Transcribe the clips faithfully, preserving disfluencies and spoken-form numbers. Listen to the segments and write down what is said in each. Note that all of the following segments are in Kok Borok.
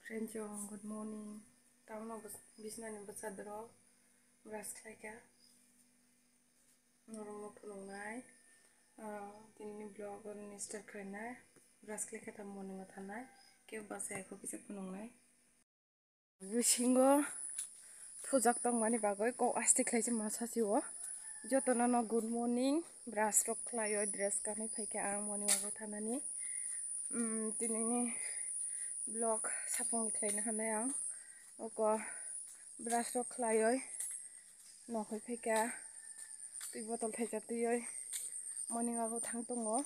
Friends, good morning. Tamo no bus-, bisnani bwsadrok brush khlaikha. Norokno phunuknai. Ah, tinini vlog oro ni start khlainai. Brush khlaikha tamo morning o thanai. Kebo bwsai kho kisa phunuknai. Bisingo thujak tongmani bagwi kok asti khlai se masa si o. Jotono no good morning, brush rok khlai o, dress kanwi phaikha ang morning walk o thanani. Umm, tinini vlog sapung khlaina hanai ang. Oko brush rok khlai oi, nok hoi phaikha, twi botol thaisa twi oi, morning walk o thang tongo.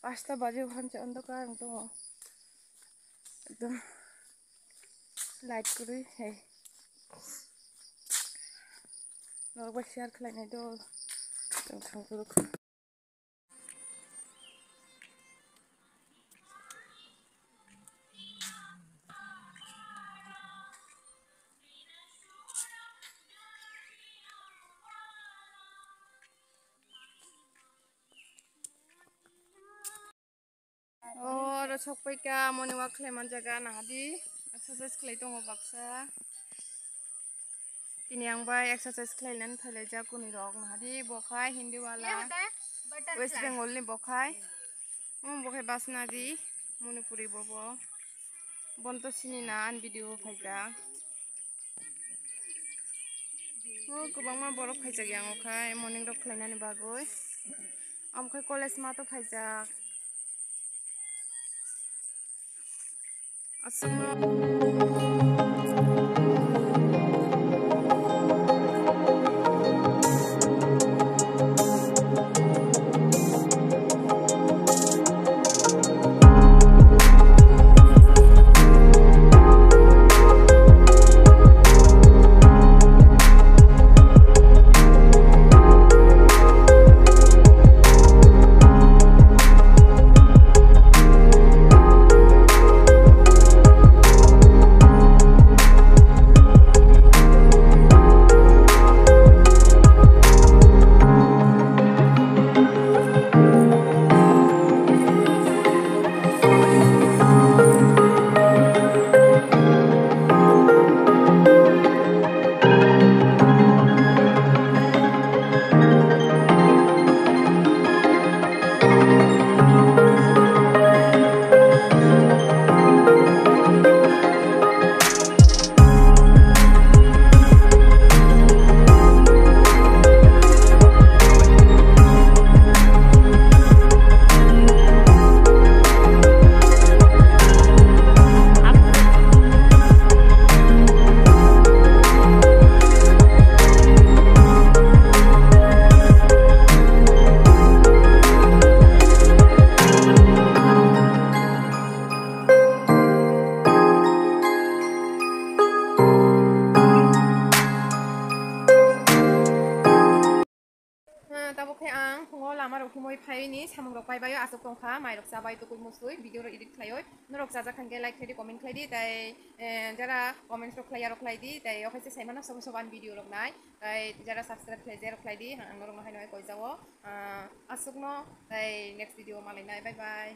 Pasta baji o hanse ondokar wng tongo. Ekdom light kwrwi hai. Norok bai share khlainai do. Chwng thang phuru. O, oro sokpaikha, morning walk khlai manjaga, nahadi exercise khlai tongo baksa. Tini ang bai exercise khlai nani phailaijak kuni rok, nahadi bo khai Hindi wala, West Bengal ni bo khai. Omo bo khai Basnadi, Manipuri bo bo. Bono to sini na, ani video o phaijak. O kwbangma borok phaijak yang o khai morning rok khlainani bagwi. Omo khai college mato phaijak. Aswkno. Ah, tabuk khe ang phungo lama rok himwi phaiwi ni samung rok paibai o, aswk tongkha, mai rok chabai, tukui musui, video rok edit khlaiwi. Norok chajak khan khe like khlai di, comment khlai di, tai, eh, jara comments rok khlai ya rok khlai di, tai o khaisa sai mano sobo sobo ani video rok nai, tai jara subscribe khlai ya rok khlai di, ang norok no hai no hai koi jago. Ah, aswk no, tai next video o malai nai, bye bye.